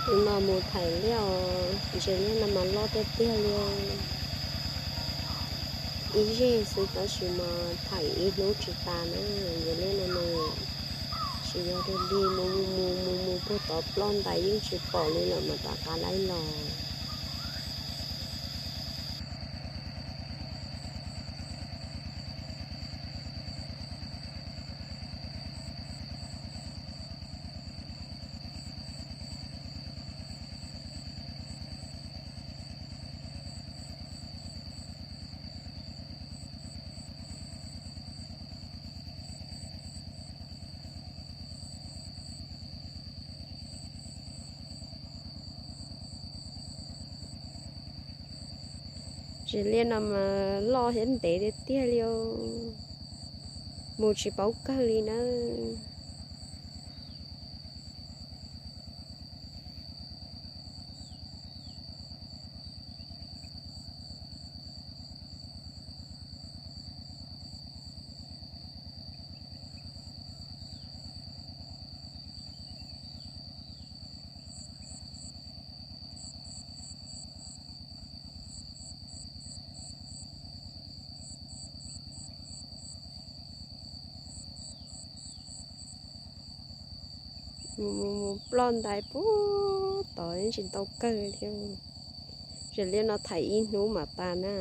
Tus no mus thaim liaj os, ntses liaj no mas loj tiag tiag li. Ib zeg xwb tab sis mas thaim ib hnub tsis tas na. Ntses liaj no mas tsis yog dig dig, mus mus mus mus mus puag tod ploj ntais yeej tsis pom li lawm mas rov qab laib los. Ntses liaj no mas loj thiab ntev tiag tiag li os, mus tsis paub kawg li nawb. Mus mus mus ploj ntais puag tod yeej tsis tau kawg thiab. Ntses liaj no thaim ib hnub mam tas na.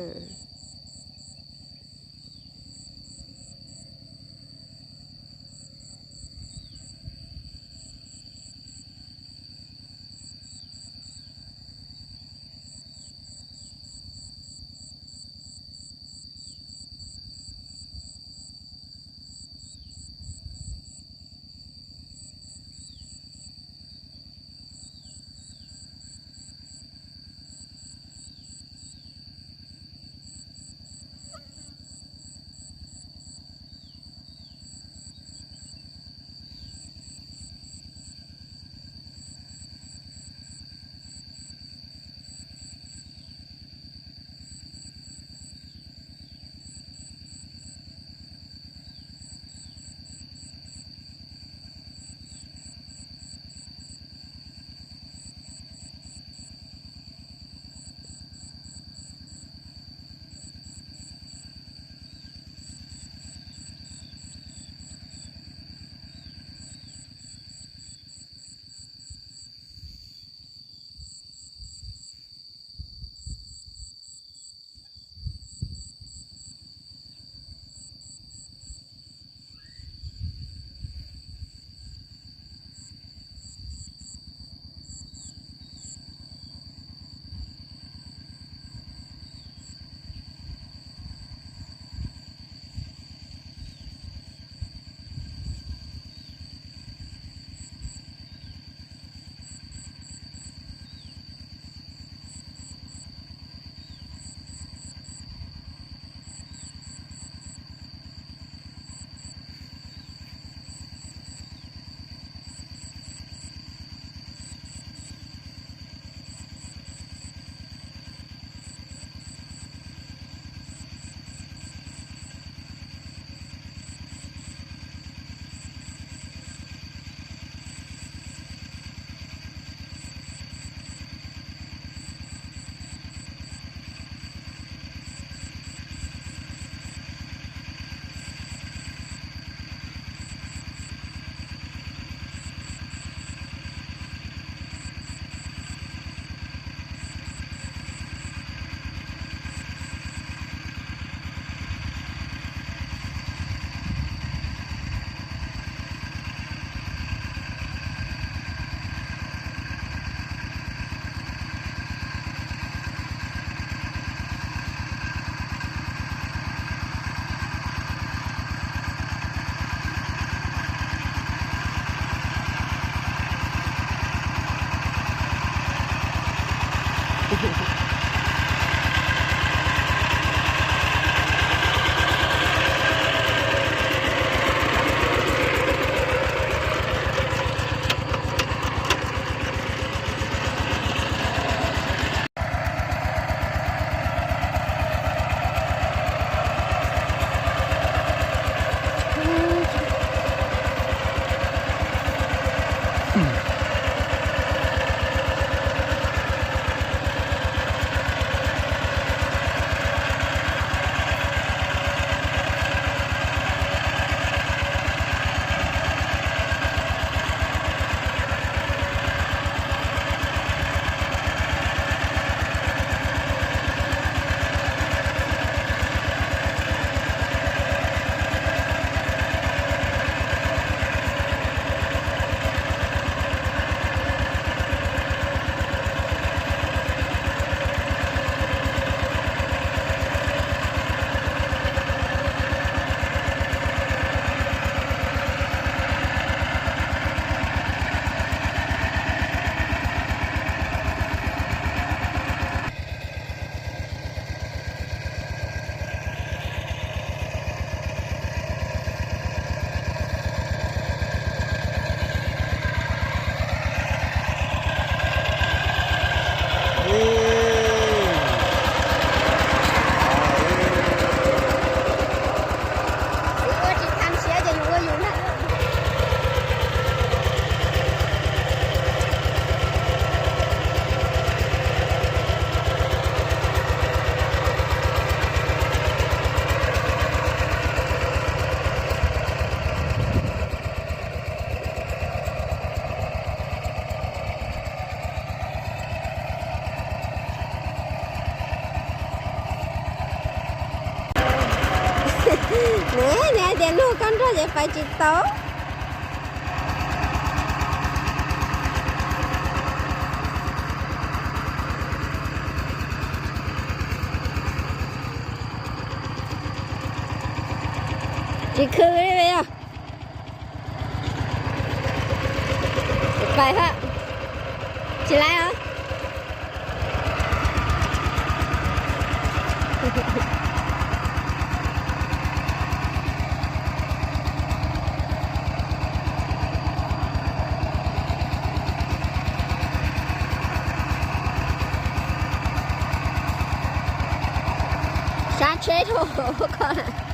Ces luag koj nrog ces pais tsis tau. Tsis khw li os. Pais hab. Tsis laib os. Sab tsheb dhau koj.